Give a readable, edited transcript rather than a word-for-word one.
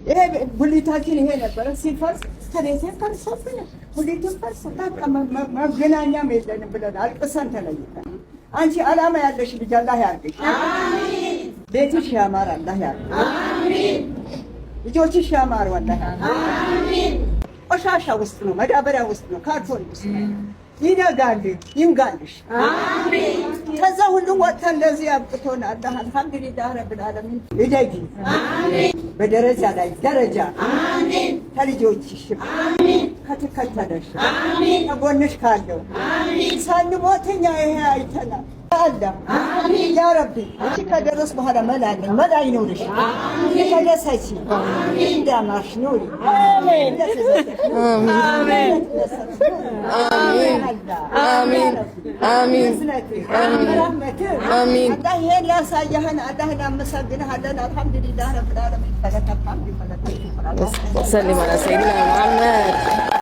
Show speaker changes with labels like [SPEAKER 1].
[SPEAKER 1] ይሄ ጉሊታችን ይሄ ነበረ። ሲፈርስ ከቤቴ ፈርሶብን ጉሊቱን ፈርሶ በቃ መገናኛም የለንም ብለን አልቅሰን ተለይተን። አንቺ አላማ ያለሽ ልጅ አላህ ያርግሽ። ቤትሽ ያማር አላህ ያርግሽ። ልጆችሽ ያማሩ አላህ ያርግሽ። ቆሻሻ ውስጥ ነው፣ መዳበሪያ ውስጥ ነው፣ ካርቶን ውስጥ ነው። ይነጋል ይንጋልሽ። ከዛ ሁሉ ወጥተን ለዚህ አብቅቶን አላህ አልሐምዱሊላህ ረብል ዓለሚን። እደጊ በደረጃ ላይ ደረጃ ከልጆችሽ ከተከተለሽ ከጎንሽ ካለው ሳንሞት እኛ ይሄ አይተናል። አላህ ያ ረቢ አንቺ ከደረስ በኋላ መላ አለኝ፣ መላ ይኑርሽ፣ ተደሰቺ፣ እንዳማርሽ ኑሪ።
[SPEAKER 2] አሜን አሜን አሜን አሜን።
[SPEAKER 1] አላህ ይሄን ያሳየህን አላህ እናመሰግንሃለን። አልሐምዱሊላህ ረብል ዓለሚን። ፈለከ
[SPEAKER 2] ሰሊ على سيدنا محمد.